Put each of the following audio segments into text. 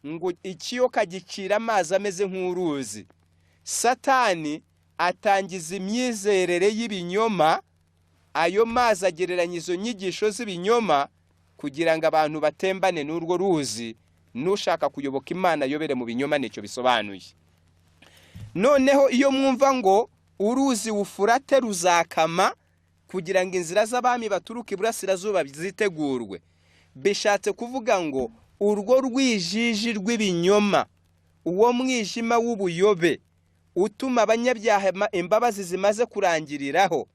Ngo ikiyoka gicira amazi ameze nk'uruzi. Satani atangiza imyizerere y'ibinyoma, ayo mazi agereranya izo nyigisho z'ibinyoma kugira ngo abantu batembane n'urwo ruzi, n'ushaka kuyoboka Imana ayobere mu binyoma, nicyo bisobanuye. Noneho iyo mwumva ngo uruzi Wufurate ruzakama kugira ngo inzira z'abami baturuka iburasirazuba zitegurwe, bishatse kuvuga ngo urwo rwijiji rw'ibinyoma, uwo mwijima w'ubuyobe utuma abanyabyaha imbabazi zimaze kurangiriraho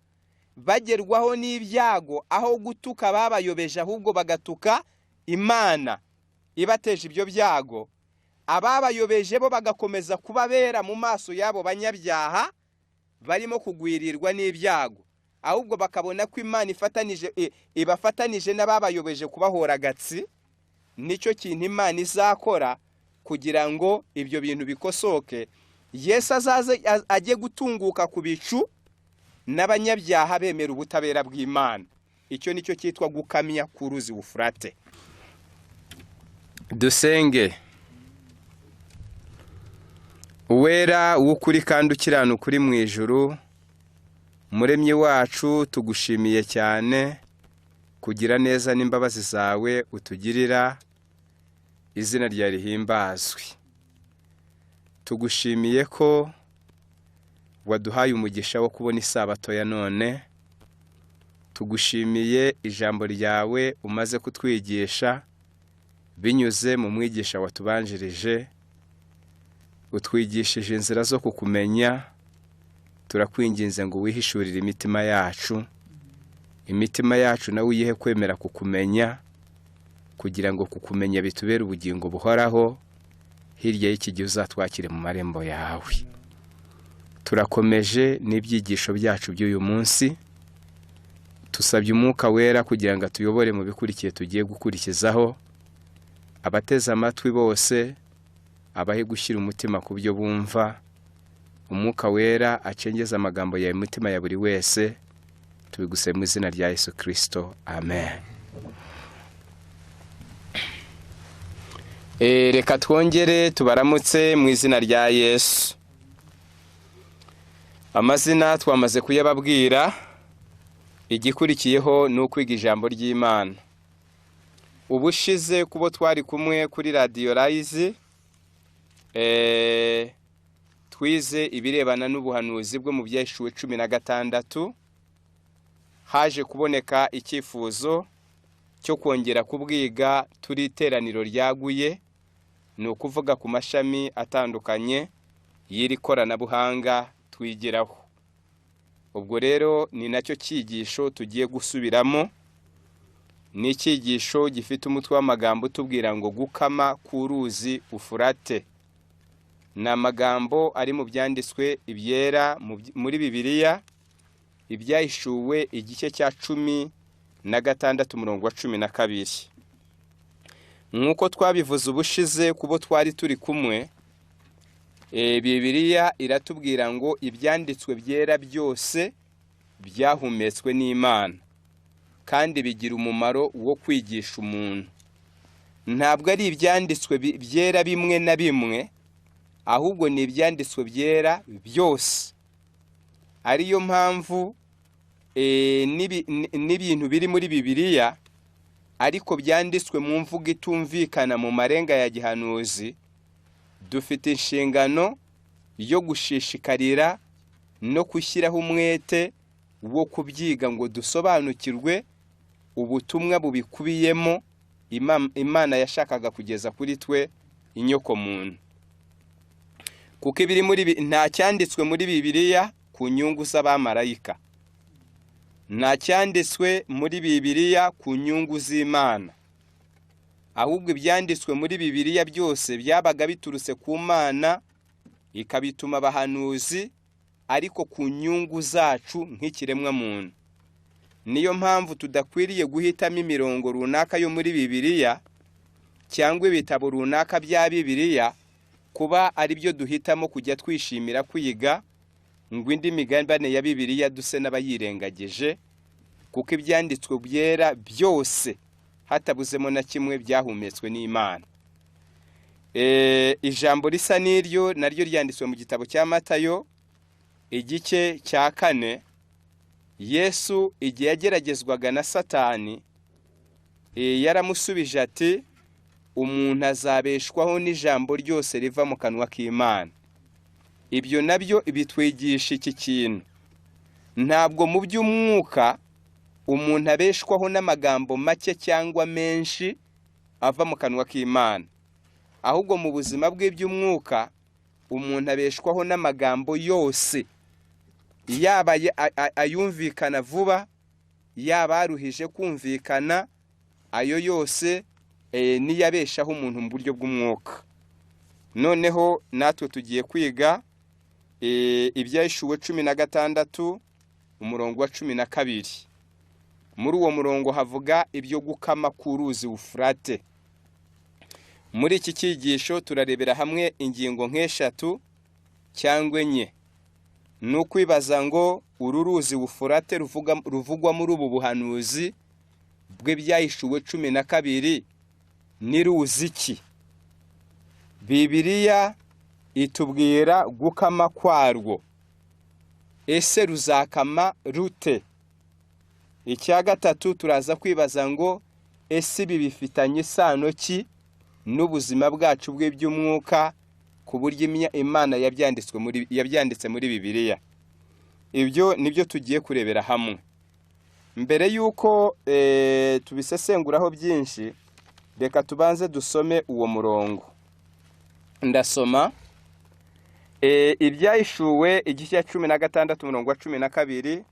bagerwaho n'ibyago, aho gutuka babayobeje ahubwo bagatuka Imana ibateje ibyo byago, ababayobeje bo bagakomeza kubabera mu maso y'abo banyabyaha barimo kugwirirwa n'ibyago, ahubwo bakabona ko Imana ifatanije ibafatanije n'ababayobeje kubahora agatsi. Nicyo kintu Imana izakora kugira ngo ibyo bintu bikosoke. Yesu azaze ajye gutunguka ku bicu n'abanyabyaha bemera ubutabera bw'Imana. Icyo nicyo cyitwa gukamya ku ruzi Wufurate. Dusenge. Uwera w'ukuri kandi ukiranuka uri mu ijuru, Muremyi wacu, tugushimiye cyane kugira neza n'imbabazi zawe utugirira, izina ryawe rihimbazwe. Tugushimiye ko waduhaye umugisha wo kubona isabato ya none, tugushimiye ijambo ryawe umaze kutwigisha binyuze mu mwigisha watubanjirije, utwigishije inzira zo kukumenya. Turakwinginze ngo wihishurire imitima yacu, imitima yacu nawe uyihe kwemera kukumenya, kugira ngo kukumenya bitubere ubugingo buhoraho, hirya y'iki gihe uzatwakire mu marembo yawe. Turakomeje n'ibyigisho byacu by'uyu munsi, tusabye Umwuka Wera kugira ngo atuyobore mu bikurikiye tugiye gukurikizaho. Abateze amatwi bose abahe gushyira umutima ku byo bumva, Umwuka Wera acengeze amagambo yawe mu mitima ya buri wese. Tubigusaba mu izina rya Yesu Kristo, amen. Reka twongere tubaramutse mu izina rya Yesu. Amazina twamaze kuyababwira, igikurikiyeho ni ukwiga ijambo ry'Imana. Ubushize kubo twari kumwe kuri Radio Rise, twize ibirebana n'ubuhanuzi bwo mu Byahishuwe 16. Haje kuboneka icyifuzo cyo kongera kubwiga turi iteraniro ryaguye, ni ukuvuga ku mashami atandukanye y'iri koranabuhanga twigiraho. Ubwo rero ni nacyo cyigisho tugiye gusubiramo, ni icyigisho gifite umutwe w'amagambo utubwira ngo gukama k'uruzi Ufurate. Ni amagambo ari mu byanditswe ibyera muri Bibiliya, Ibyahishuwe igice cya 16 umurongo wa 12. Nk'uko twabivuze ubushize kubo twari turi kumwe, Bibiliya iratubwira ngo ibyanditswe byera byose byahumetswe n'Imana kandi bigira umumaro wo kwigisha umuntu. Ntabwo ari ibyanditswe byera bimwe na bimwe, ahubwo ni ibyanditswe byera byose. Ariyo mpamvu n'ibintu biri muri Bibiliya ariko byanditswe mu mvugo itumvikana mu marenga ya gihanuzi, dufite inshingano yo gushishikarira no gushyiraho umwete wo kubyiga ngo dusobanukirwe ubutumwa bubikubiyemo Imana yashakaga kugeza kuri twe inyoko muntu. Kuko ibiri muri nta cyanditswe muri Bibiliya ku nyungu z'abamarayika, nta cyanditswe muri Bibiliya ku nyungu z'Imana, ahubwo ibyanditswe muri Bibiliya byose byabaga biturutse ku Mana ikabituma abahanuzi, ariko ku nyungu zacu nk'ikiremwa muntu. Niyo mpamvu tudakwiriye guhitamo imirongo runaka yo muri Bibiliya cyangwa ibitabo runaka bya Bibiliya kuba ari byo duhitamo kujya twishimira kwiga, ngo indi migabane ya Bibiliya duse n'abayirengagije, kuko ibyanditswe byera byose hatabuzemo na kimwe byahumetswe n'Imana. Ijambo risa n'iryo naryo ryanditswe mu gitabo cya Matayo igice cya 4. Yesu igihe yageragezwaga na Satani, yaramusubije ati umuntu azabeshwaho n'ijambo ryose riva mu kanwa k'Imana. Ibyo nabyo bitwigisha iki kintu: ntabwo mu by'umwuka umuntu abeshwaho n'amagambo make cyangwa menshi ava mu kanwa k'Imana, ahubwo mu buzima bw'iby'umwuka umuntu abeshwaho n'amagambo yose, yaba ayumvikana vuba, yaba aruhije kumvikana, ayo yose niyabeshaho umuntu mu buryo bw'umwuka. Noneho natwe tugiye kwiga Ibyahishuwe 16 umurongo wa 12. Muri uwo murongo havuga ibyo gukama k'uruzi Ufurate. Muri iki cyigisho turarebera hamwe ingingo nk'eshatu cyangwa enye. Ni ukwibaza ngo uru ruzi Ufurate ruvugwa muri ubu buhanuzi bw'Ibyahishuwe 12 ni ruzi ki? Bibiliya itubwira gukama kwarwo. Ese ruzakama rute? Icya gatatu turaza kwibaza ngo ese ibi bifitanye isano ki n'ubuzima bwacu bw'iby'umwuka, ku buryo Imana yabyanditse muri Bibiliya? Ibyo nibyo tugiye kurebera hamwe. Mbere y'uko tubisesenguraho byinshi, reka tubanze dusome uwo murongo. Ndasoma Ibyahishuwe igice cya 16 umurongo wa 12.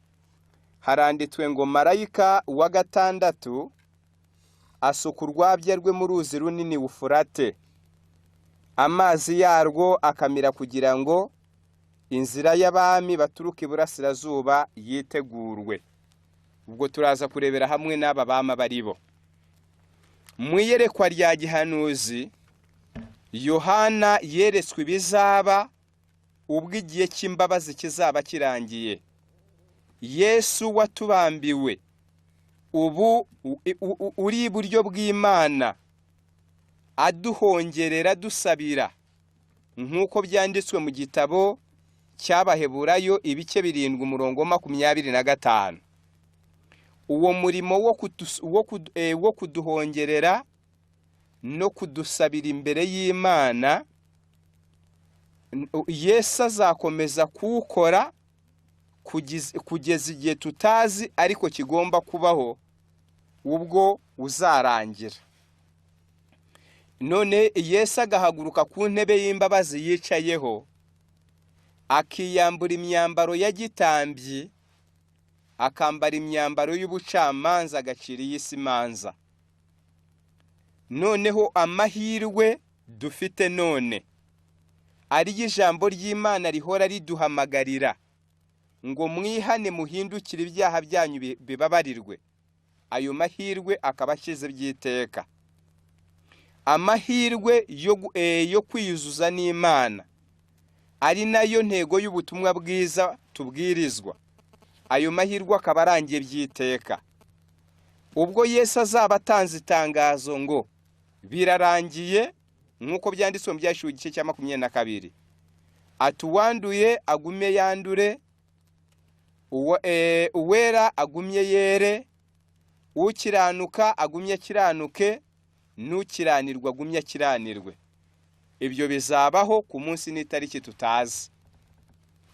Haranditswe ngo marayika wa gatandatu asuka urwabya rwe mu ruzi runini Ufurate, amazi yarwo akamira kugira ngo inzira y'abami baturuka iburasirazuba yitegurwe. Ubwo turaza kurebera hamwe n'aba bama baribo. Mu iyerekwa rya gihanuzi, Yohana yeretswe ibizaba ubwo igihe cy'imbabazi kizaba kirangiye. Yesu watubambiwe ubu uri iburyo bw'Imana, aduhongerera dusabira, nk'uko byanditswe mu gitabo cy'Abaheburayo ibice 7 umurongo 25. Uwo murimo wo kuduhongerera no kudusabira imbere y'Imana, Yesu azakomeza kuwukora kugeza igihe tutazi, ariko kigomba kubaho ubwo uzarangira. None Yesu agahaguruka ku ntebe y'imbabazi yicayeho, akiyambura imyambaro ya gitambyi, akambara imyambaro y'ubucamanza, agacira iyi si imanza. Noneho amahirwe dufite none ari ijambo ry'Imana rihora riduhamagarira ngo mwihane muhindukire ibyaha byanyu bibabarirwe, ayo mahirwe akaba ashyize by'iteka. Amahirwe yo kwiyuzuza n'Imana ari nayo ntego y'ubutumwa bwiza tubwirizwa, ayo mahirwe akaba arangiye by'iteka. Ubwo Yesu azaba atanze itangazo ngo birarangiye, nk'uko byanditswe mu Byahishuwe igice cya 22, atuwanduye agumye yandure, uwera agumye yere, ukiranuka agumye akiranuke, n'ukiranirwa agumye akiranirwe. Ibyo bizabaho ku munsi n'itariki tutazi,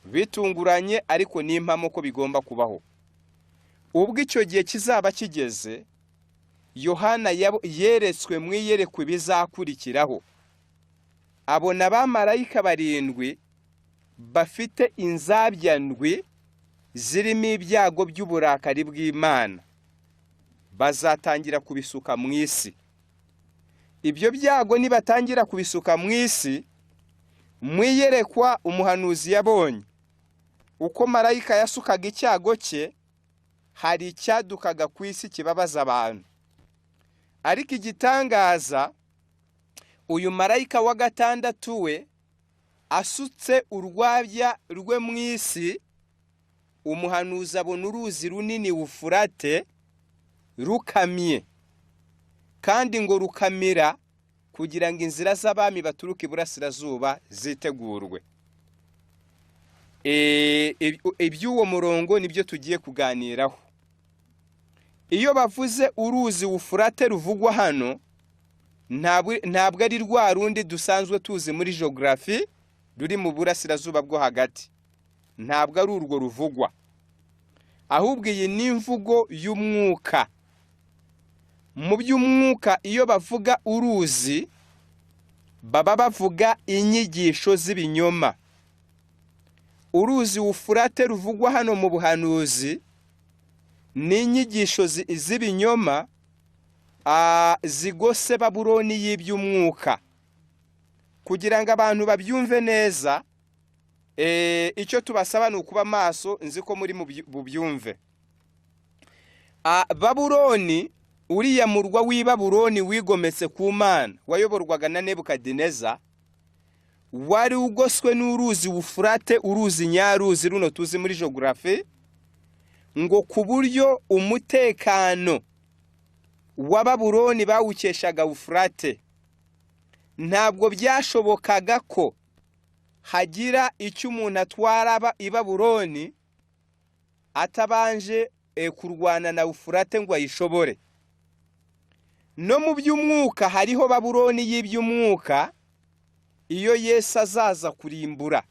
bitunguranye, ariko ni impamo ko bigomba kubaho. Ubwo icyo gihe kizaba kigeze, Yohana yeretswe mu iyerekwa ibizakurikiraho. Abona abamarayika 7 bafite inzabya ndwi zirimo ibyago by'uburakari bw'Imana, bazatangira kubisuka mu isi. Ibyo byago nibatangira kubisuka mu isi, mu iyerekwa umuhanuzi yabonye uko marayika yasukaga icyago cye, hari icyadukaga ku isi kibabaza abantu. Ariko igitangaza, uyu marayika wa gatandatu we asutse urwabya rwe mu isi, umuhanuzi abona uruzi runini Ufurate rukamye, kandi ngo rukamira kugira ngo inzira z'abami baturuka iburasirazuba zitegurwe. Iby'uwo murongo nibyo tugiye kuganiraho. Iyo bavuze uruzi Ufurate ruvugwa hano, ntabwo ari rwa rundi dusanzwe tuzi muri geography ruri mu burasirazuba bwo hagati. Ntabwo ari urwo ruvugwa, ahubwo iyi ni imvugo y'umwuka. Mu by'umwuka, iyo bavuga uruzi, baba bavuga inyigisho z'ibinyoma. Uruzi Ufurate ruvugwa hano mu buhanuzi ni inyigisho z'ibinyoma zigose Babuloni y'iby'umwuka. Kugira ngo abantu babyumve neza, icyo tubasaba ni ukuba maso. Nzi ko muri bubyumve. Babuloni, uriya murwa w'i Babuloni wigometse ku Mana, wayoborwaga na Nebukadineza, wari ugoswe n'uruzi Ufurate, uruzi nyaruzi runo tuzi muri geography, ngo ku buryo umutekano wa Babuloni bawukeshaga Ufurate. Ntabwo byashobokaga ko hagira icyo umuntu atwara i Babuloni atabanje kurwana na Ufurate ngo ayishobore. No mu by'umwuka hariho Babuloni y'iby'umwuka, iyo Yesu azaza kurimbura.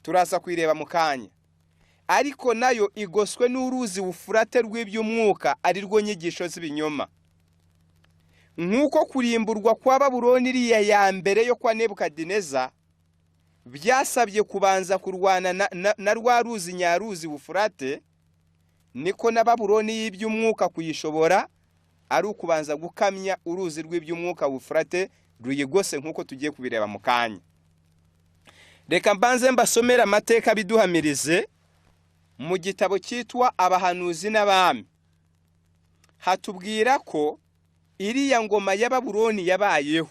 Turaza kuyireba mu kanya. Ariko nayo igoswe n'uruzi Ufurate rw'iby'umwuka, ari rwo nyigisho z'ibinyoma. Nk'uko kurimburwa kwa Babuloni iriya ya mbere yo kwa Nebukadineza byasabye kubanza kurwana na rwa ruzi nyaruzi Ufurate, niko na Babuloni y'iby'umwuka kuyishobora ari ukubanza gukamya uruzi rw'iby'umwuka Ufurate ruyigose, nk'uko tugiye kubireba mu kanya. Reka mbanze mbasomere amateka biduhamirize. Mu gitabo cyitwa Abahanuzi n'Abami hatubwira ko iriya ngoma ya Babuloni yabayeho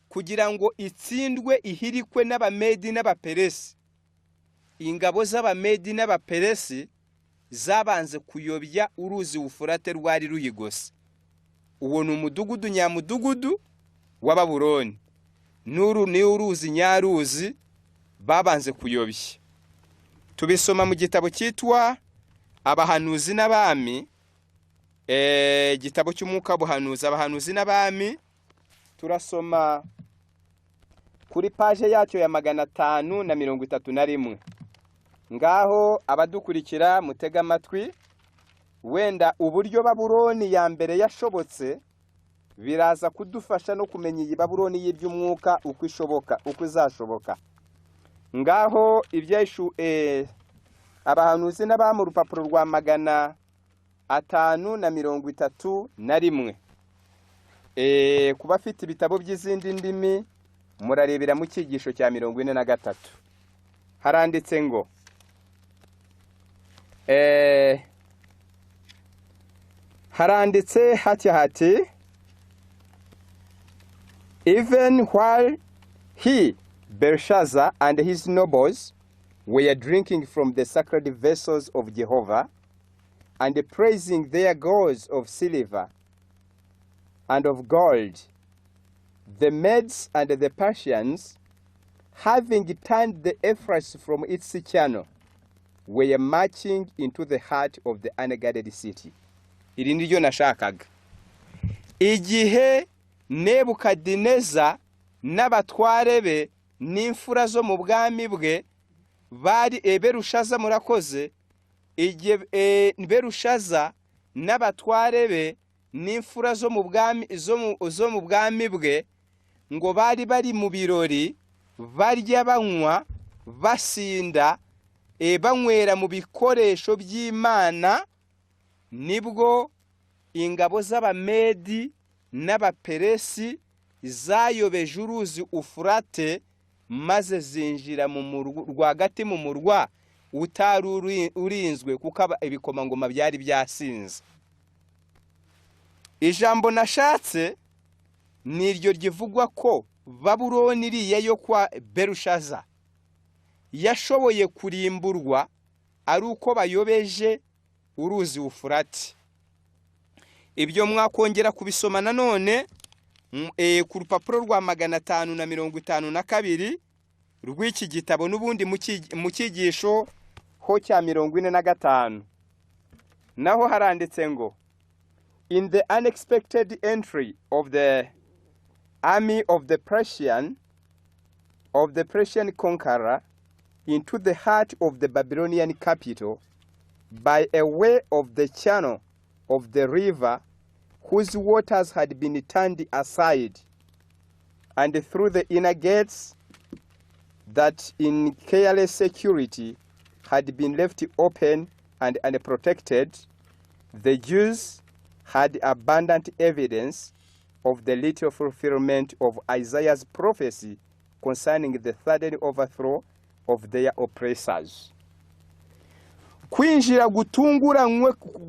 kugira ngo itsindwe, ihirikwe n'Abamedi n'Abaperesi. Ingabo z'Abamedi n'Abaperesi zabanze kuyobya uruzi Ufurate rwari ruyigose. Uwo ni umudugudu nyamudugudu wa Babuloni. N'uru ni uruzi nyaruzi babanze kuyobya. Tubisoma mu gitabo cyitwa Abahanuzi n'Abami, igitabo cy'umwuka w'ubuhanuzi, Abahanuzi n'Abami. Turasoma kuri page yacyo ya 531. Ngaho abadukurikira mutega amatwi. Wenda uburyo Babuloni ya mbere yashobotse biraza kudufasha no kumenya iyi Babuloni y'iby'umwuka uko ishoboka, uko izashoboka. Ngaho ibyashu Abahanuzi n'Abami, urupapuro rwa 531. Kuba afite ibitabo by'izindi ndimi, murarebera mu cyigisho cya 43. Haranditse ngo haranditse hati hati: "Even while he, Belshazzar, and his nobles were drinking from the sacred vessels of Jehovah and praising their gods of silver and of gold, the Medes and the Persians, having turned the Euphrates from its channel, were marching into the heart of the unguarded city." Iri ni ryo nashakaga. Igihe Nebukadineza n'abatware be n'imfura zo mu bwami bwe bari Berushaza, murakoze, igihe Berushaza n'abatware be n'imfura zo mu bwami bwe ngo bari bari mu birori, barya, banywa, basinda, banywera mu bikoresho by'Imana, nibwo ingabo z'Abamedi n'Abaperesi zayobeje uruzi Ufurate, maze zinjira mu murwa rwagati, mu murwa utari urinzwe, kuko ibikomangoma byari byasinze. Ijambo nashatse ni iryo rivugwa ko Babuloni iriya yo kwa Berushaza yashoboye kurimburwa ari uko bayobeje uruzi Ufurati. Ibyo mwakongera kubisoma nanone Ku rupapuro rwa 552 rw'iki gitabo, n'ubundi mu cyigisho ho cya 45, naho haranditse ngo: "In the unexpected entry of the army of the Persian conqueror into the heart of the Babylonian capital by a way of the channel of the river whose waters had been turned aside, and through the inner gates that in careless security had been left open and unprotected, the Jews had abundant evidence of the literal fulfillment of Isaiah's prophecy concerning the sudden overthrow of their oppressors." Kwinjira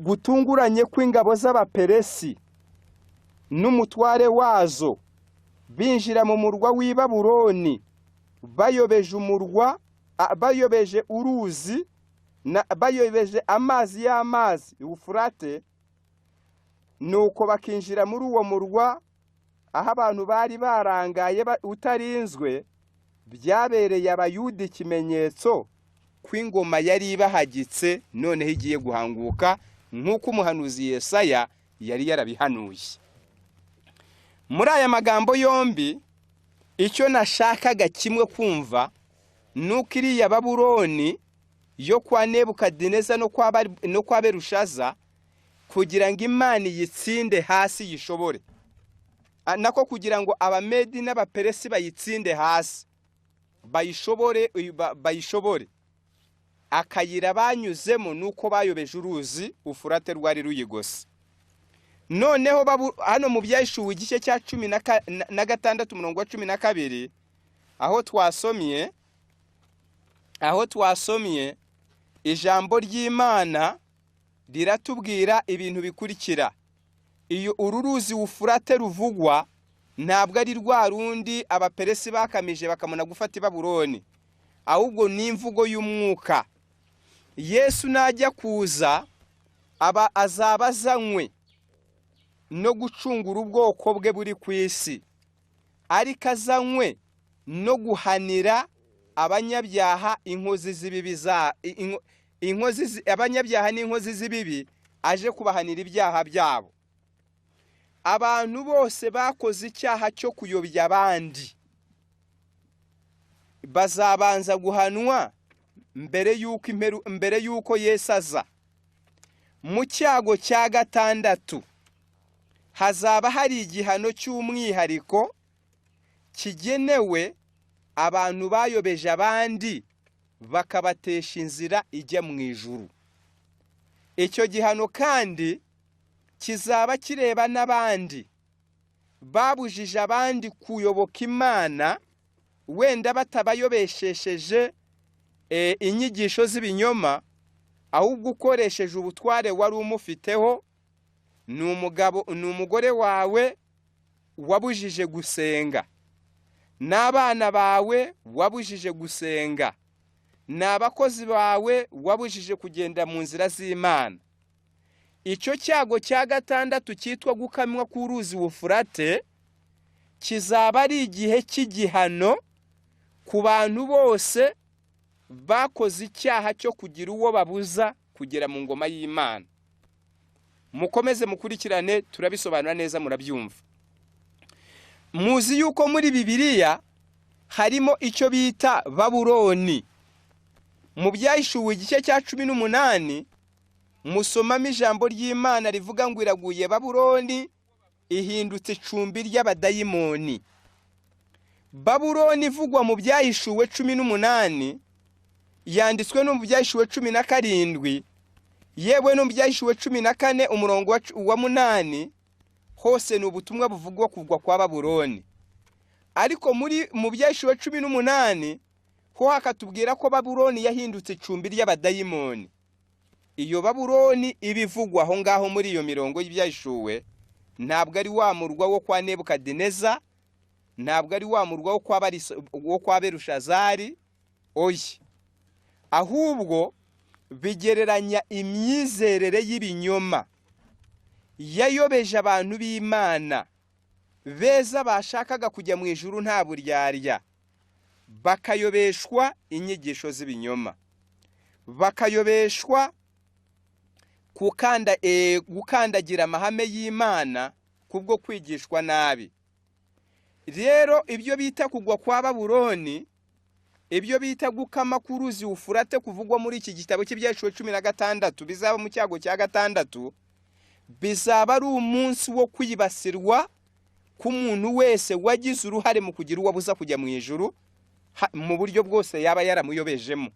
gutunguranye kw'ingabo z'Abaperesi n'umutware wazo, binjira mu murwa w'i Babuloni bayobeje umurwa, bayobeje uruzi bayobeje amazi y'amazi Ufurate, nuko bakinjira muri uwo murwa aho abantu bari barangaye utarinzwe, byabereye Abayuda ikimenyetso ko ingoma yari ibahagitse noneho igiye guhanguka, nk'uko umuhanuzi Yesaya yari yarabihanuye. Muri aya magambo yombi, icyo nashakaga kimwe kumva ni uko iriya Babuloni yo kwa Nebukadineza no kwa Berushaza, kugira ngo Imana iyitsinde hasi yishobore, nako kugira ngo Abamedi n'Abaperesi bayitsinde hasi bayishobore, akayira banyuzemo ni uko bayobeje uruzi Ufurate rwari ruyigose. Noneho hano mu Byahishuwe igice cya 16, umurongo wa 12, aho twasomye ijambo ry'Imana riratubwira ibintu bikurikira: iyo uru ruzi Ufurate ruvugwa ntabwo ari rwa rundi Abaperesi bakamije bakamuna gufata i Babuloni, ahubwo ni imvugo y'umwuka. Yesu najya kuza, aba azaba azanywe no gucungura ubwoko bwe buri ku isi, ariko azanywe no guhanira abanyabyaha, inkozi z'ibibi za inkozi abanyabyaha n'inkozi z'ibibi, aje kubahanira ibyaha byabo. Abantu bose bakoze icyaha cyo kuyobya abandi bazabanza guhanwa mbere y'uko Yesu aza. Mu cyago cya gatandatu hazaba hari igihano cy'umwihariko kigenewe abantu bayobeje abandi bakabatesha inzira ijya mu ijuru. Icyo gihano kandi kizaba kireba n'abandi babujije abandi kuyoboka Imana, wenda batabayobeshesheje inyigisho z'ibinyoma, ahubwo ukoresheje ubutware wari umufiteho. Ni umugabo, ni umugore wawe wabujije gusenga, n'abana bawe wabujije gusenga, ni abakozi bawe wabujije kugenda mu nzira z'Imana. Icyo cyago cya gatandatu cyitwa gukamwa k'uruzi Wufurate kizaba ari igihe cy'igihano ku bantu bose bakoze icyaha cyo kugira uwo babuza kugera mu ngoma y'Imana. Mukomeze mukurikirane, turabisobanura neza, murabyumva. Muzi yuko muri Bibiliya harimo icyo bita Babuloni. Mu Byahishuwe igice cya 18 musomamo ijambo ry'Imana rivuga ngo: "Iraguye Babuloni, ihindutse icumbi ry'abadayimoni." Babuloni ivugwa mu Byahishuwe 18 yanditswe no mu Byahishuwe 17, yewe no mu Byahishuwe 14 umurongo wa 8. Hose ni ubutumwa buvugwa kugwa kwa Babuloni. Ariko mu Byahishuwe 18 ho hakatubwira ko Babuloni yahindutse icumbi ry'abadayimoni. Iyo Babuloni ibivugwa aho ngaho muri iyo mirongo y'Ibyahishuwe ntabwo ari wa murwa wo kwa Nebukadineza, ntabwo ari wa murwa wo kwa Berushazari, oya, ahubwo bigereranya imyizerere y'ibinyoma yayobeje abantu b'Imana. Beza bashakaga kujya mu ijuru nta buryarya, bakayobeshwa inyigisho z'ibinyoma, bakayobeshwa gukandagira amahame y'Imana kubwo kwigishwa nabi. Rero ibyo bita kugwa kwa Babuloni, ibyo bita gukama k'uruzi Ufurate kuvugwa muri iki gitabo cy'Ibyahishuwe 16 bizaba mu cyago cya 6, bizaba ari umunsi wo kwibasirwa k'umuntu wese wagize uruhare mu kugira uwo abuza kujya mu ijuru mu buryo bwose yaba yaramuyobejemo.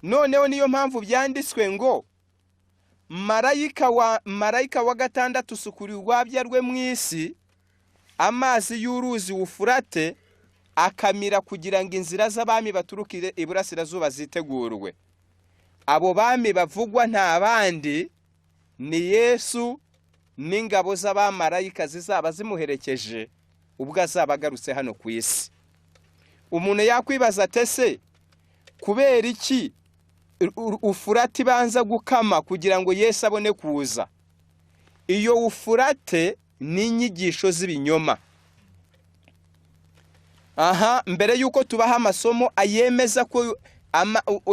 Noneho niyo mpamvu byanditswe ngo marayika wa 6 usukura urwabya rwe mu isi, amazi y'uruzi Ufurate akamira kugira ngo inzira z'abami baturukire iburasirazuba zitegurwe. Abo bami bavugwa nta bandi, ni Yesu n'ingabo z'abamarayika zizaba zimuherekeje ubwo azaba agarutse hano ku isi. Umuntu yakwibaza ati ese kubera iki Ufurate ibanza gukama kugira ngo Yesu abone kuza? Iyo Ufurate ni inyigisho z'ibinyoma. Aha, mbere yuko tubaha amasomo ayemeza ko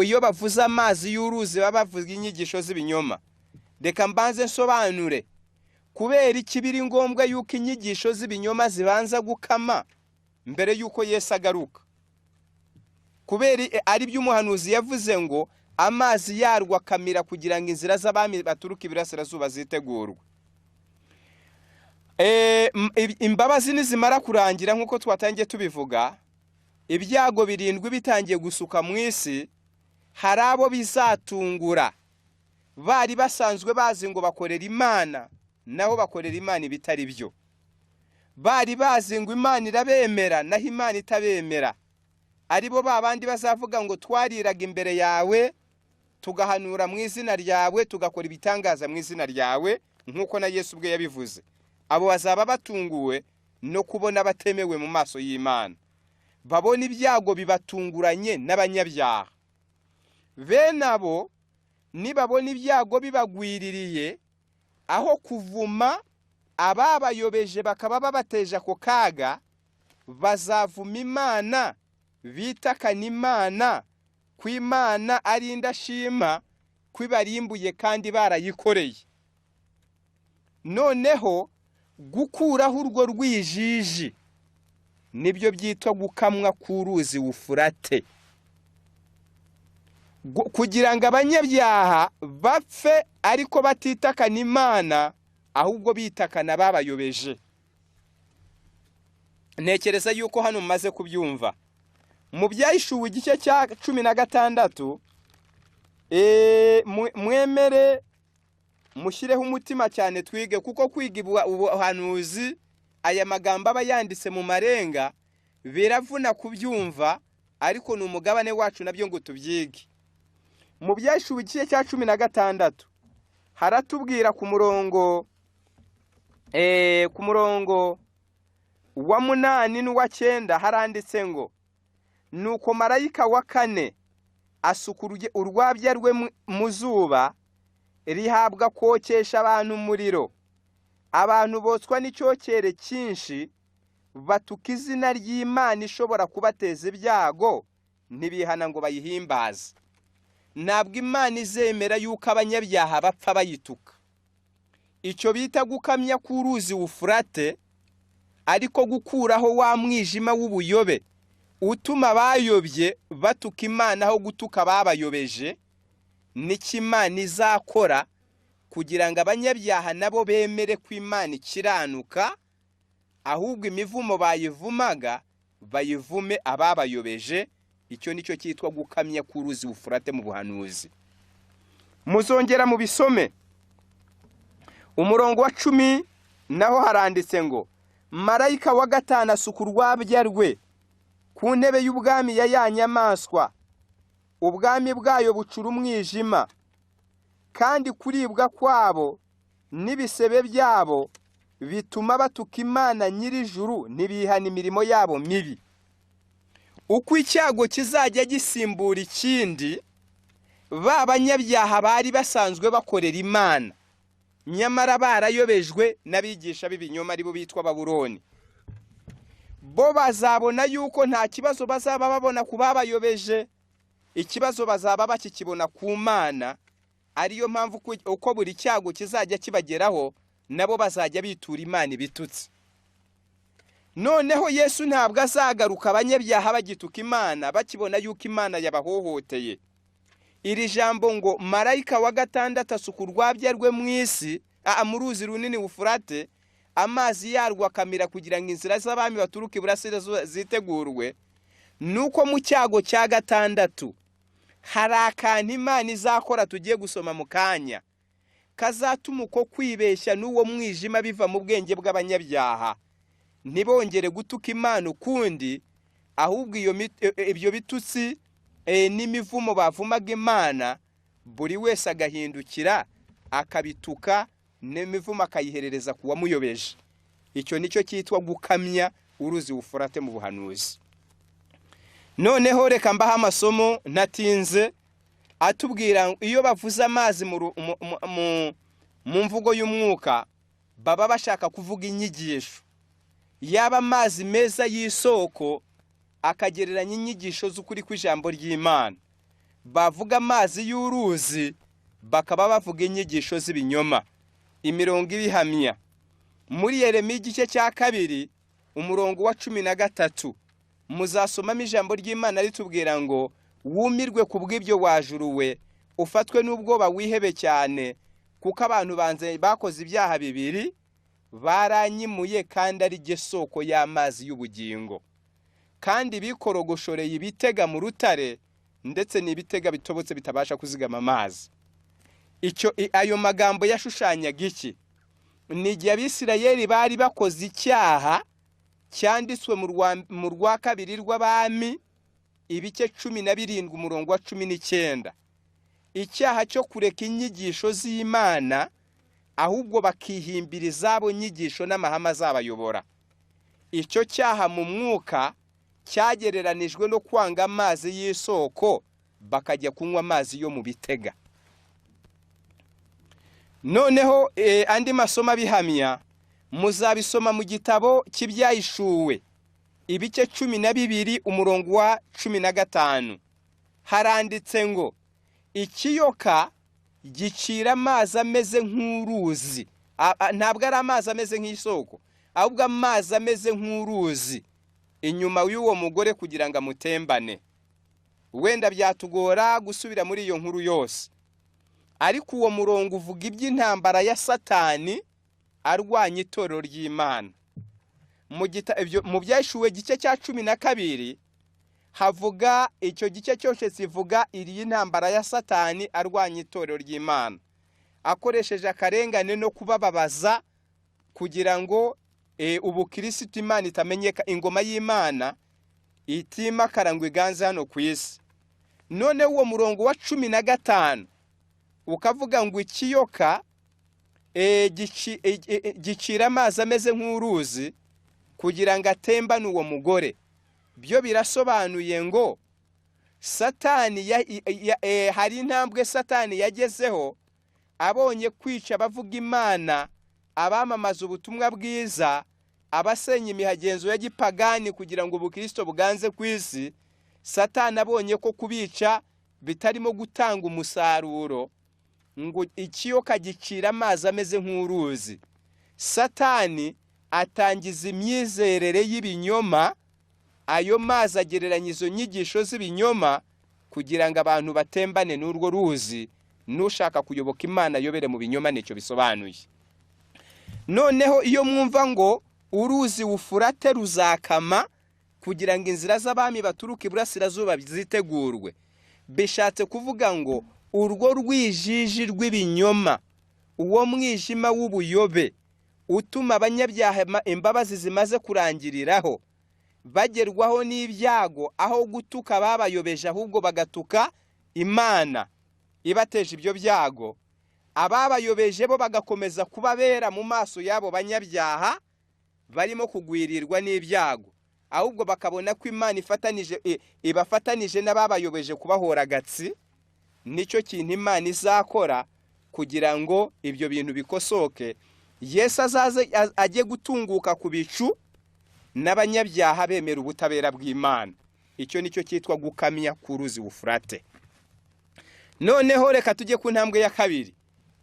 iyo bavuze amazi y'uruzi baba bavuga inyigisho z'ibinyoma, reka mbanze nsobanure kubera iki biri ngombwa yuko inyigisho z'ibinyoma zibanza gukama mbere yuko Yesu agaruka. Kubera ari byo umuhanuzi yavuze ngo amazi yarwo akamira kugira ngo inzira z'abami baturuka iburasirazuba zitegurwe. Imbabazi nizimara kurangira nk'uko twatangiye tubivuga, ibyago 7 bitangiye gusuka mu isi, hari abo bizatungura bari basanzwe bazi ngo bakorera Imana, naho bakorera Imana ibitari byo. Bari bazi ngo Imana irabemera, naho Imana itabemera. Aribo babandi bazavuga ngo twariraga imbere yawe, tugahanura mu izina ryawe, tugakora ibitangaza mu izina ryawe, nk'uko na Yesu ubwe yabivuze. Abo bazaba batunguwe no kubona batemewe mu maso y'Imana, babona ibyago bibatunguranye n'abanyabyaha. Bene abo nibabona ibyago bibagwiririye, aho kuvuma ababayobeje bakaba babateje ako kaga, bazavuma Imana, bitakana Imana, ko Imana ari indashima, ko ibarimbuye kandi barayikoreye. Noneho gukuraho urwo rwijiji nibyo byitwa gukamwa k'uruzi Ufurate, kugira ngo abanyabyaha bapfe ariko batitakana Imana, ahubwo bitakana babayobeje. Ntekereza yuko hano mumaze kubyumva. Mu Byahishuwe igice cya 16, mwemere mushyireho umutima cyane twige, kuko kwiga ubuhanuzi aya magambo aba yanditse mu marenga biravuna kubyumva, ariko ni umugabane wacu nabyo ngo tubyige. Mu Byahishuwe igice cya 16 haratubwira ku murongo wa 8 n'uwa 9 haranditse ngo nuko marayika wa 4 asuka urwabya rwe mu zuba, rihabwa kokesha abantu umuriro. Abantu botswa n'icyokere cyinshi, batuka izina ry'Imana ishobora kubateza ibyago, ntibihana ngo bayihimbaze. Ntabwo Imana izemera yuko abanyabyaha bapfa bayituka. Icyo bita gukamya k'uruzi Ufurate, ariko gukuraho wa mwijima w'ubuyobe utuma abayobye batuka Imana aho gutuka babayobeje, nicyo Imana izakora kugira ngo abanyabyaha nabo bemere ko Imana ikiranuka, ahubwo imivumo bayivumaga bayivume ababayobeje. Icyo nicyo cyitwa gukamya k'uruzi Ufurate mu buhanuzi. Muzongera mubisome. Umurongo wa 10 naho haranditse ngo marayika wa 5 asuka urwabya rwe ku ntebe y'ubwami ya ya nyamaswa, ubwami bwayo bucura umwijima, kandi kuribwa kwabo n'ibisebe byabo bituma batuka Imana nyir'ijuru, ntibihana imirimo yabo mibi. Uko icyago kizajya gisimbura ikindi, ba banyabyaha bari basanzwe bakorera Imana Nyamara barayobejwe n'abigisha b'ibinyoma, aribo bitwa Babuloni. Bo bazabona yuko nta kibazo bazaba babona ku babayobeje, ikibazo bazaba bakikibona ku Mana. Ariyo mpamvu uko buri cyago kizajya kibageraho, nabo bazajya bitura Imana ibitutsi. Noneho Yesu ntabwo azagaruka abanyabyaha bagituka Imana, bakibona yuko Imana yabahohoteye. Iri jambo ngo marayika wa gatandatu asuka urwabya rwe mu isi, mu ruzi runini Ufurate, amazi yarwo akamira kugira ngo inzira z'abami baturuka iburasirazuba zitegurwe, nuko mu cyago cya gatandatu hari akantu Imana izakora tugiye gusoma mu kanya, kazatuma uko kwibeshya n'uwo mwijima biva mu bwenge bw'abanyabyaha, ntibongere gutuka Imana ukundi, ahubwo ibyo bitutsi n'imivumo bavumaga Imana, buri wese agahindukira akabituka n'imivumo akayiherereza ku wamuyobeje. Icyo nicyo cyitwa gukamya uruzi Ufurate mu buhanuzi. Noneho reka mbaha amasomo ntatinze, atubwira iyo bavuze amazi mu mvugo y'umwuka baba bashaka kuvuga inyigisho. Yaba amazi meza y'isoko akagereranya inyigisho z'ukuri kw'ijambo ry'Imana, bavuga amazi y'uruzi bakaba bavuga inyigisho z'ibinyoma. Imirongo ibihamya muri Yeremiya igice cya 2 umurongo wa 13, muzasomamo ijambo ry'Imana ritubwira ngo wumirwe ku bw'ibyo wajuruwe, ufatwe n'ubwoba wihebe cyane, kuko abantu banze bakoze ibyaha bibiri, baranyimuye kandi ari jye soko y'amazi y'ubugingo, kandi bikorogoshoreye ibitega mu rutare, ndetse n'ibitega bitobotse bitabasha kuzigama amazi. Icyo ayo magambo yashushanyaga iki? Ni igihe Abisirayeli bari bakoze icyaha cyanditswe mu rwa kabiri rw'Abami ibice 17 umurongo wa 19, icyaha cyo kureka inyigisho z'Imana ahubwo bakihimbira izabo nyigisho n'amahame azabayobora. Icyo cyaha mu mwuka cyagereranijwe no kwanga amazi y'isoko bakajya kunywa amazi yo mu bitega. Noneho andi masomo abihamya muzabisoma mu gitabo cy'Ibyahishuwe ibice 12 umurongo wa 15. Haranditse ngo ikiyoka gicira amazi ameze nk'uruzi. Ntabwo ari amazi ameze nk'isoko, ahubwo amazi ameze nk'uruzi inyuma y'uwo mugore kugira ngo amutembane. Wenda byatugora gusubira muri iyo nkuru yose, ariko uwo murongo uvuga iby'intambara ya Satani arwanya itorero ry'Imana. Mu Byahishuwe gice cya 12 havuga icyo gice cyose kivuga iri intambara ya Satani arwanya itorero ry'Imana, akoresheje akarengane no kubababaza kugira ngo ubukirisitu Imana itamenyeka, ingoma y'Imana itimakara ngo iganze hano ku isi. None uwo murongo wa 15 ukavuga ngo ikiyoka gicira amazi ameze nk'uruzi kugira ngo atembane uwo mugore. Byo birasobanuye ngo Satani hari intambwe Satani yagezeho abonye kwica abavuga Imana, abamamaza ubutumwa bwiza, abasenya imihagenzo ya gipagani kugira ngo ubukristo buganze ku isi. Satani abonye ko kubica bitarimo gutanga umusaruro, ngo ikiyoka gicira amazi ameze nk'uruzi. Satani atangiza imyizerere y'ibinyoma, ayo mazi agereranya izo nyigisho z'ibinyoma kugira ngo abantu batembane n'urwo ruzi, n'ushaka kuyoboka Imana ayobere mu binyoma. Nicyo bisobanuye. Noneho iyo mwumva ngo uruzi Ufurate ruzakama kugira ngo inzira z'abami baturuka iburasirazuba zitegurwe, bishatse kuvuga ngo urwo rwijiji rw'ibinyoma, uwo mwijima w'ubuyobe utuma abanyabyaha imbabazi zimaze kurangiriraho bagerwaho n'ibyago, aho gutuka babayobeje ahubwo bagatuka Imana ibateje ibyo byago, ababayobeje bo bagakomeza kubabera mu maso y'abo banyabyaha barimo kugwirirwa n'ibyago, ahubwo bakabona ko Imana ibafatanije n'ababayobeje kubahora agatsi. Nicyo kintu Imana izakora Kugira ngo ibyo bintu bikosoke, Yesu azaze ajye gutunguka ku bicu n'abanyabyaha bemera ubutabera bw'Imana. Icyo nicyo cyitwa gukamya ku ruzi Wufurate. Noneho reka tujye ku ntambwe ya kabiri.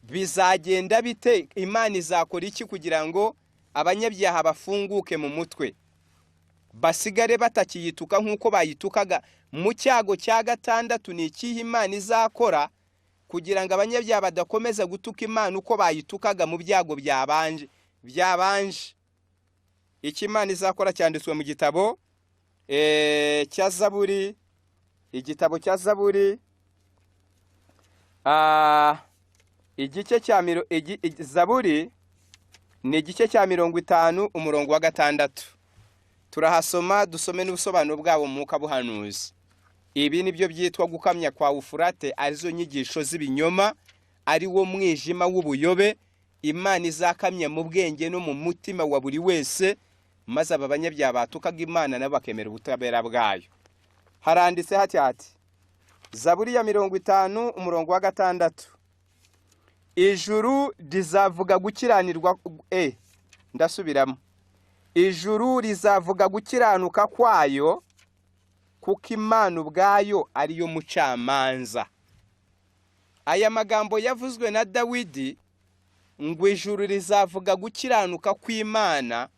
Bizagenda bite? Imana izakora iki kugira ngo abanyabyaha bafunguke mu mutwe, basigare batakiyituka nk'uko bayitukaga mu cyago cya gatandatu? Ni ikihe Imana izakora kugira ngo abanyabyaha badakomeza gutuka Imana uko bayitukaga mu byago byabanje? Icyo Imana izakora cyanditswe mu gitabo cya Zaburi, igitabo cya Zaburi, igice cya Zaburi ni igice cya 50 umurongo wa 6. Turahasoma dusome n'ubusobanuro bwabo mu mwuka buhanuzi. Ibi nibyo byitwa gukamya kwa Wufurate, arizo nyigisho z'ibinyoma, ari wo mwijima w'ubuyobe Imana izakamya mu bwenge no mu mutima wa buri wese, maze aba banyabyaha batukaga Imana nabo bakemera ubutabera bwayo. Haranditse hati hati, Zaburi ya 50 umurongo wa 6. Ijuru rizavuga gukiranirwa, ndasubiramo. Ijuru rizavuga gukiranuka kwayo, kuko Imana ubwayo ariyo mucamanza. Aya magambo yavuzwe na Dawidi ngo ijuru rizavuga gukiranuka kw'Imana,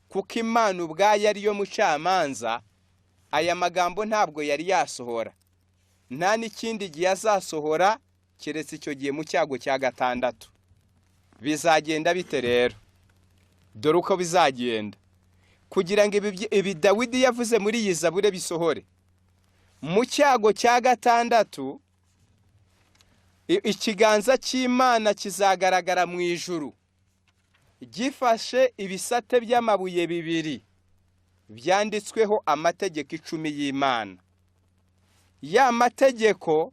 kuko Imana ubwayo ariyo mucamanza. Aya magambo ntabwo yari yasohora, nta n'ikindi gihe azasohora keretse icyo gihe mu cyago cya gatandatu. Bizagenda bite rero? Dore uko bizagenda kugira ngo ibi Dawidi yavuze muri iyi Zaburi bisohore. Mu cyago cya gatandatu ikiganza cy'Imana kizagaragara mu ijuru gifashe ibisate by'amabuye bibiri byanditsweho amategeko 10 y'Imana. Ya mategeko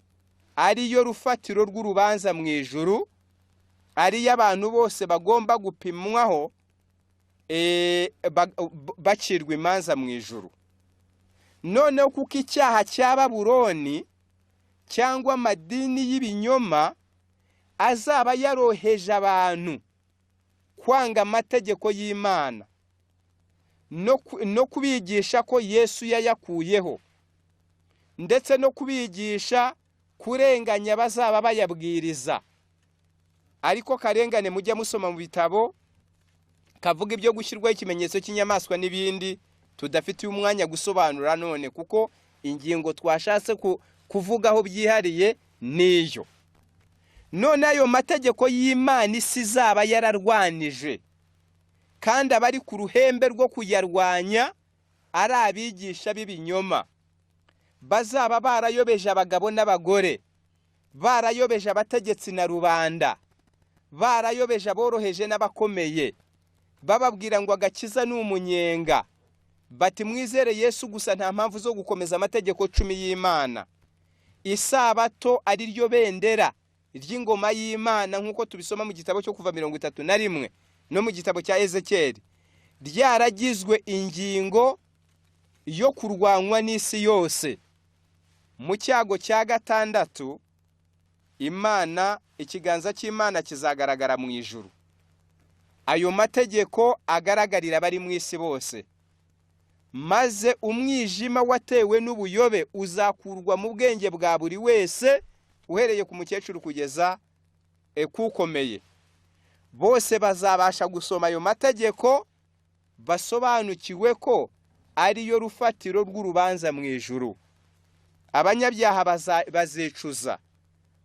ariyo rufatiro rw'urubanza mu ijuru, ari y'abantu bose bagomba gupimwaho bacirwa imanza mu ijuru. Noneho kuko icyaha cya Babuloni cyangwa amadini y'ibinyoma azaba yaroheje abantu kwanga amategeko y'Imana no kubigisha ko Yesu yayakuyeho, ndetse no kubigisha kurenganya bazaba bayabwiriza. Ariko karengane mujya musoma mu bitabo kavuga ibyo gushyirwaho ikimenyetso cy'inyamaswa n'ibindi tudafitiye umwanya gusobanura none, kuko ingingo twashatse kuvugaho byihariye niyo. None ayo mategeko y'Imana isi izaba yararwanije, kandi abari ku ruhembe rwo kuyarwanya ari abigisha b'ibinyoma bazaba barayobeje abagabo n'abagore, barayobeje abategetsi na rubanda, barayobeje aboroheje n'abakomeye, bababwira ngo agakiza ni umunyenga, bati mwizere Yesu gusa, nta mpamvu zo gukomeza amategeko 10 y'Imana. Isabato ari ryo bendera ry'ingoma y'Imana nk'uko tubisoma mu gitabo cyo Kuva 31 no mu gitabo cya Ezekiyeli, ryaragizwe ingingo yo kurwanywa n'isi yose. Mu cyago cya gatandatu Imana, ikiganza cy'Imana kizagaragara mu ijuru, ayo mategeko agaragarira abari mu isi bose, maze umwijima watewe n'ubuyobe uzakurwa mu bwenge bwa buri wese, uhereye ku mukecuru kugeza kukomeye. Bose bazabasha gusoma ayo mategeko basobanukiwe ko ariyo rufatiro rw'urubanza mu ijuru. Abanyabyaha bazicuza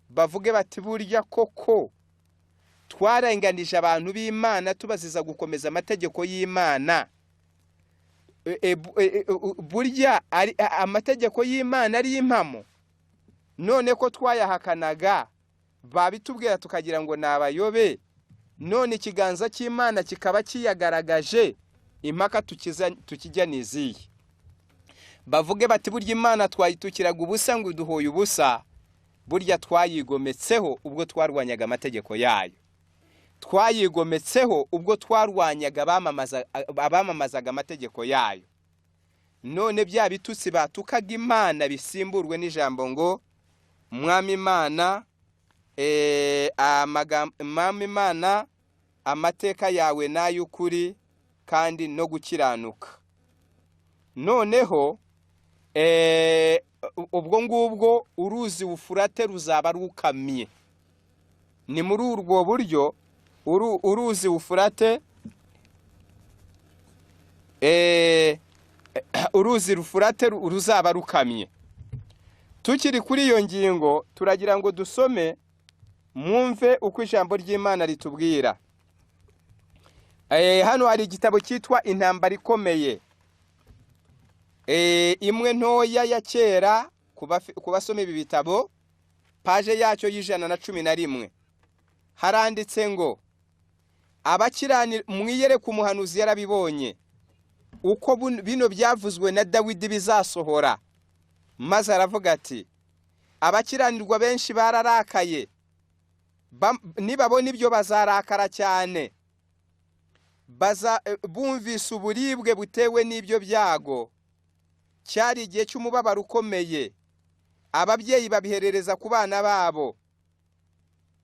bavuge bati burya koko twarenganije abantu b'Imana tubaziza gukomeza amategeko y'Imana. Burya amategeko y'Imana ari impamo, none ko twayahakanaga babitubwira tukagira ngo nabayobe, none ikiganza cy'Imana kikaba kiyagaragaje, impaka tukijya niziye. Bavuge bati burya Imana twayitukiraga ubusa ngo duhoye ubusa, burya twayigometseho ubwo twarwanyaga amategeko yayo, twayigometseho ubwo twarwanyaga abamamazaga amategeko yayo. None bya bitutsi batukaga Imana bisimburwe n'ijambo ngo Mwami Imana Mama Imana, amateka yawe n'ay'ukuri kandi no gukiranuka. Noneho ubwo ngubwo uruzi Wufurate ruzaba rukamye. Ni muri urwo buryo uruzi Wufurate, uruzi Rufurate ruzaba rukamye. Tukiri kuri iyo ngingo, turagira ngo dusome mwumve uko ijambo ry'Imana ritubwira. Hano hari igitabo cyitwa Intambara Ikomeye, imwe ntoya ya kera. Ku basoma ibi bitabo, page yacyo y'111 haranditse ngo abakirani mwiyereke umuhanuzi yarabibonye uko bino byavuzwe na Dawidi bizasohora, maze aravuga ati: "Abakiranirwa benshi bararakaye, nibabona ibyo bazarakara cyane. Baza bumvise uburibwe butewe n'ibyo byago. Cyari igihe cy'umubabaro ukomeye, ababyeyi babiherereza ku bana babo."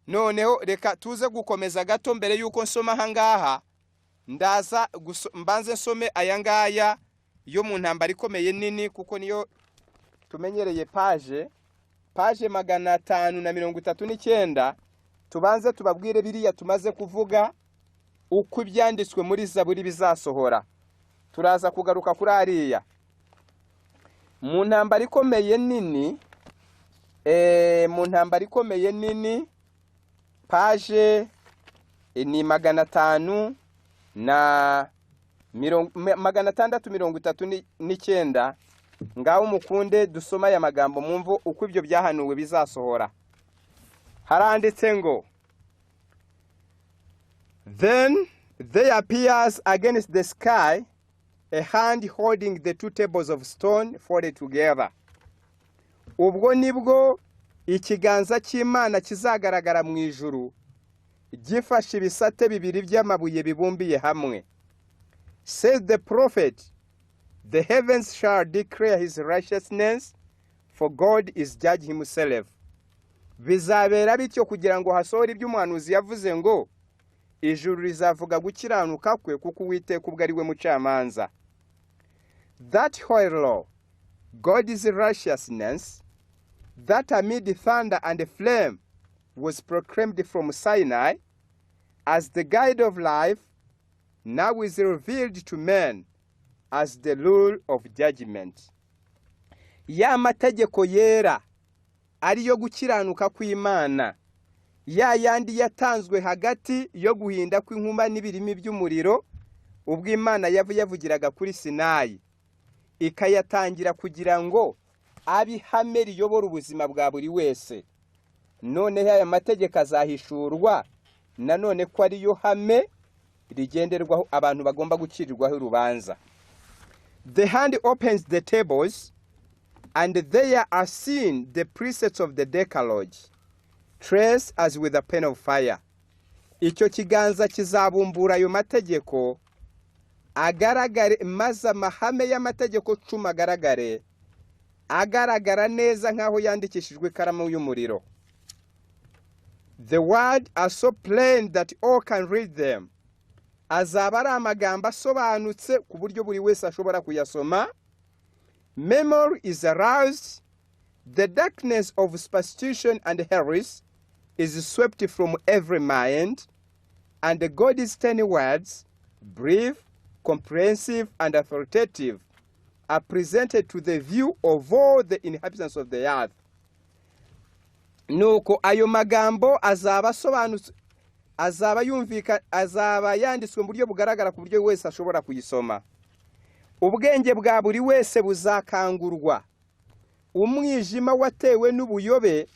Noneho reka tuze gukomeza gato. Mbere y'uko nsoma aha ngaha, ndaza mbanze nsome aya ngaya yo mu Ntambara Ikomeye nini, kuko niyo tumenyereye. Page 539, tubanze tubabwire biriya tumaze kuvuga, uko ibyanditswe muri Zaburi bizasohora. Turaza kugaruka kuri ariya mu Ntambara Ikomeye nini. Mu Ntambara Ikomeye nini, page ni 639. Ngaho mukunde dusoma aya magambo, mwumve uko ibyo byahanuwe bizasohora. Haranditse ngo: "Then there appears against the sky a hand holding the two tables of stone folded together." Ubwo nibwo ikiganza cy'Imana kizagaragara mu ijuru gifashe ibisate bibiri by'amabuye bibumbiye hamwe. "Says the prophet, the heavens shall declare his righteousness, for God is judge himself." Bizabera bityo kugira ngo hasohore ibyo umuhanuzi yavuze ngo: "Ijuru rizavuga gukiranuka kwe, kuko Uwiteka ubwo ari we mucamanza." "That holy law, God's righteousness, that amid thunder and flame was proclaimed from Sinai as the guide of life, now is revealed to men as the rule of judgment." Ya mategeko yera ariyo gukiranuka kw'Imana, ya yandi yatanzwe hagati yo guhinda kw'inkuba n'ibirimi by'umuriro, ubwo Imana yavugiraga kuri Sinayi, ikayatangira kugira ngo abe ihame riyobora ubuzima bwa buri wese, noneho aya mategeko azahishurwa nanone ko ariyo hame rigenderwaho abantu bagomba gucirirwaho urubanza. "The hand opens the tables, and there are seen the precepts of the Decalogue, traced as with a pen of fire." Icyo kiganza kizabumbura ayo mategeko agaragare, maze amahame y'amategeko 10 agaragare, agaragara neza nk'aho yandikishijwe ikaramu y'umuriro. "The words are so plain that all can read them." Azaba ari amagambo asobanutse ku buryo buri wese ashobora kuyasoma. "Memory is aroused, the darkness of superstition and heresy is swept from every mind, and God's 10 words, brief, comprehensive, and authoritative, are presented to the view of all the inhabitants of the earth." Nuko ayo magambo azaba asobanutse, azaba yumvika, azaba yanditswe mu buryo bugaragara ku buryo wese ashobora kuyisoma. Ubwenge bwa buri wese buzakangurwa, umwijima watewe n'ubuyobe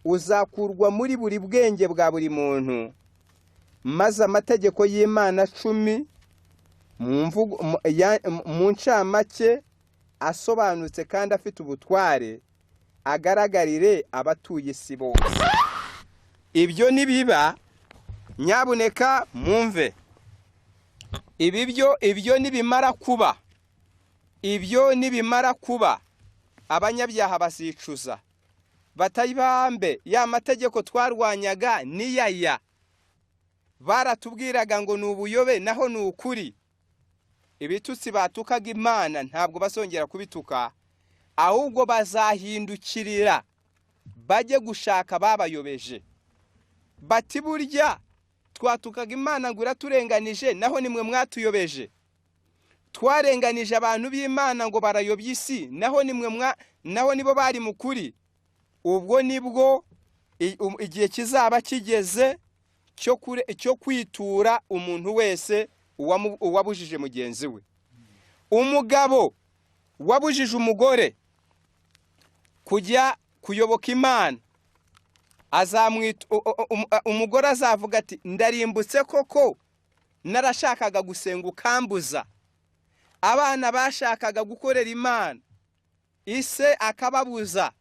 uzakurwa muri buri bwenge bwa buri muntu, maze amategeko y'Imana 10 mu mvugo mu ncamake asobanutse kandi afite ubutware agaragarire abatuye isi bose. Ibyo nibiba, nyabuneka mwumve ibi byo, ibyo nibimara kuba, abanyabyaha bazicuza. Batayibambe ya mategeko twarwanyaga niyaya, baratubwiraga ngo ni ubuyobe, naho ni ukuri. Ibitutsi batukaga Imana ntabwo bazongera kubituka, ahubwo bazahindukirira bajye gushaka babayobeje. Bati burya twatukaga Imana ngo iraturenganije, naho nimwe mwatuyobeje. Twarenganije abantu b'Imana ngo barayobya isi, naho nimwe naho nibo bari mu kuri. Ubwo nibwo igihe kizaba kigeze cyo kwitura umuntu wese uwabujije mugenzi we. Umugabo wabujije umugore kujya kuyoboka Imana, umugore azavuga ati ndarimbutse koko, narashakaga gusenga ukambuza. Abana bashakaga gukorera Imana, ise akababuza,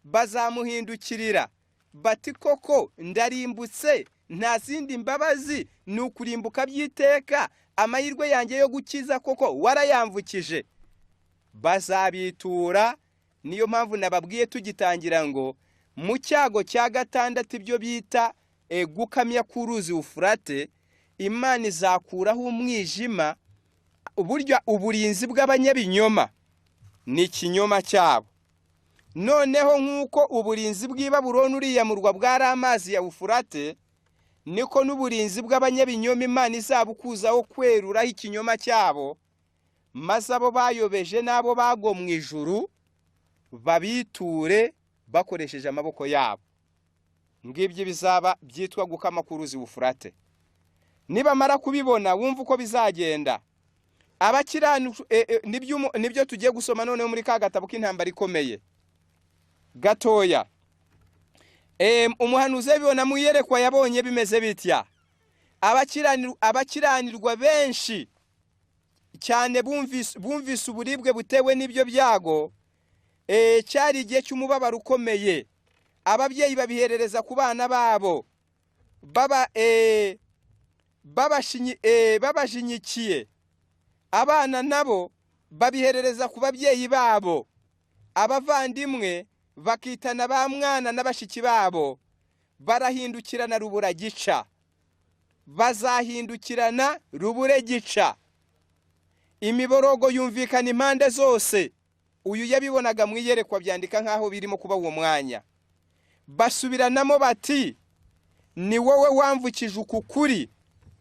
bazamuhindukirira bati koko ndarimbutse, nta zindi mbabazi, ni ukurimbuka by'iteka, amahirwe yanjye yo gukiza koko warayamvukije. Bazabitura. Niyo mpamvu nababwiye tugitangira ngo mu cyago cya gatandatu, ibyo bita gukamya k'uruzi Ufurate, Imana izakuraho umwijima. Uburyo uburinzi bw'abanyabinyoma ni ikinyoma cyabo. Noneho nk'uko uburinzi bw'i Babuloni uriya murwa bwari amazi ya Ufurate, niko n'uburinzi bw'abanyabinyoma Imana izabukuzaho kweruraho ikinyoma cyabo, maze abo bayobeje n'abo bagomwe ijuru babiture bakoresheje amaboko yabo. Ngibyo bizaba byitwa gukama k'uruzi Ufurate. Nibamara kubibona wumva uko bizagenda. Nibyo tugiye gusoma noneho muri ka gatabo k'intambara ikomeye gatoya. Umuhanuzi abibona mu iyerekwa yabonye bimeze bitya. Abakiranirwa benshi cyane bumvise uburibwe butewe n'ibyo byago. Cyari igihe cy'umubabaro ukomeye. Ababyeyi babiherereza ku bana babo, babashinyikiye. Abana nabo babiherereza ku babyeyi babo. Abavandimwe bakitana ba mwana n'abashiki babo, barahindukirana rubura gica. Bazahindukirana rubure gica. Imiborogo yumvikana impande zose. Uyu yabibonaga mu iyerekwa byandika nkaho birimo kuba uwo mwanya. Basubiranamo bati ni wowe wamvukije uku kuri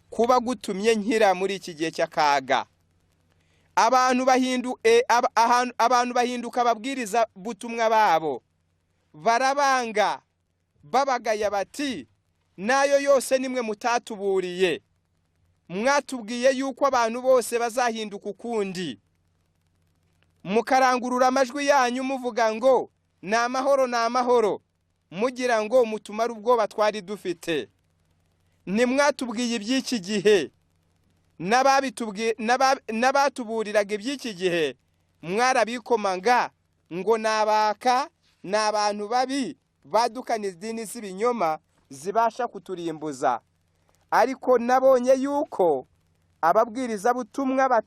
kuba gutumye nkira muri iki gihe cy'akaga. Abantu bahinduka ababwiriza butumwa babo, barabanga babagaya bati nayo yose nimwe mutatuburiye, mwatubwiye yuko abantu bose bazahinduka ukundi, mukarangurura amajwi yanyu muvuga ngo ni amahoro ni amahoro, mugira ngo mutumare ubwoba twari dufite. Nimwatubwiye iby'iki gihe, n'abatuburiraga iby'iki gihe mwarabikomanga ngo nabaka ni abantu babi badukana idini z'ibinyoma zibasha kuturimbuza. Ariko nabonye yuko ababwiriza butumwa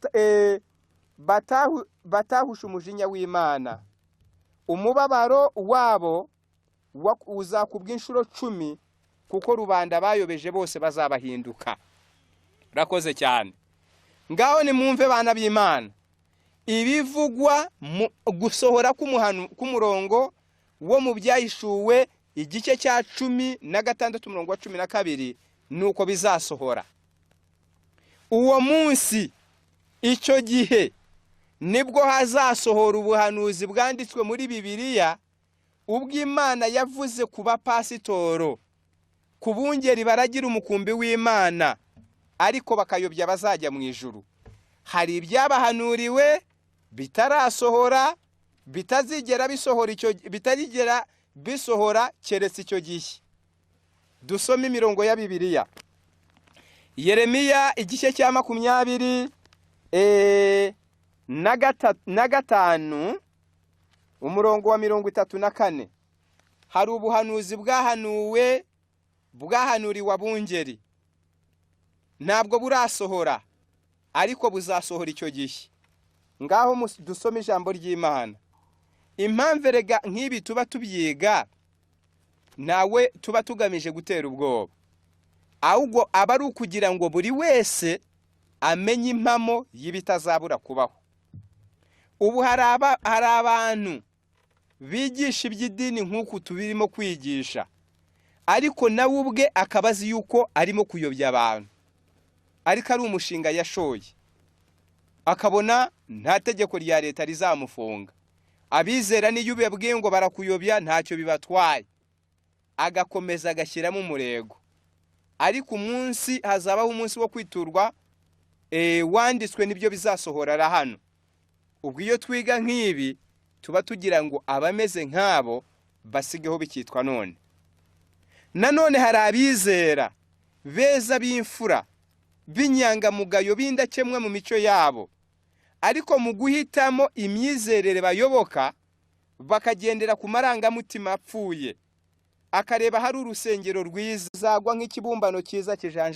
batahusha umujinya w'Imana. Umubabaro wabo uzakubwa inshuro 10, kuko rubanda bayobeje bose bazabahinduka. Rakoze cyane. Ngaho nimwumve bana b'Imana, ibivugwa gusohora k'umurongo wo mu byahishuwe igice cya 16 umurongo wa 12 nuko bizasohora. Uwo munsi, icyo gihe nibwo hazasohora ubuhanuzi bwanditswe muri Bibiliya, ubw'Imana yavuze ku bapasitoro, ku bungeri baragira umukumbi w'Imana, ariko bakayobya bazajya mu ijuru. Hari ibyabahanuriwe bitarasohora, bitazigera bisohora, icyo bitazigera bisohora keretse icyo gihe. Dusome imirongo ya Bibiliya. Yeremiya igice cya 25 umurongo wa 34. Hari ubuhanuzi bwahanuwe, bwahanuriwe abungeri, ntabwo burasohora, ariko buzasohora icyo gihe. Ngaho dusome ijambo ry'Imana. Impamvu erega nk'ibi tuba tubyiga Ntawe tuba tugamije gutera ubwoba, ahubwo aba ari ukugira ngo buri wese amenye impamo y'ibitazabura kubaho. Ubu hari abantu bigisha iby'idini nk'uku tubirimo kwigisha, ariko nawe ubwe akaba azi yuko arimo kuyobya abantu, ariko ari umushinga yashoye, akabona nta tegeko rya leta rizamufunga. Abizera n'iyo ubabwiye ngo barakuyobya ntacyo bibatwaye, agakomeza agashyiramo umurego. Ariko umunsi hazabaho umunsi wo kwiturwa wanditswe nibyo bizasohora hano. Ubwo iyo twiga nk'ibi tuba tugira ngo abameze nk'abo basigeho bikitwa none. Nanone hari abizera beza b'imfura b'inyangamugayo b'indakemwa mu mico yabo, ariko mu guhitamo imyizerere bayoboka bakagendera ku marangamutima apfuye, akareba hari urusengero rwiza zagwa nk'ikibumbano cyiza kijanja.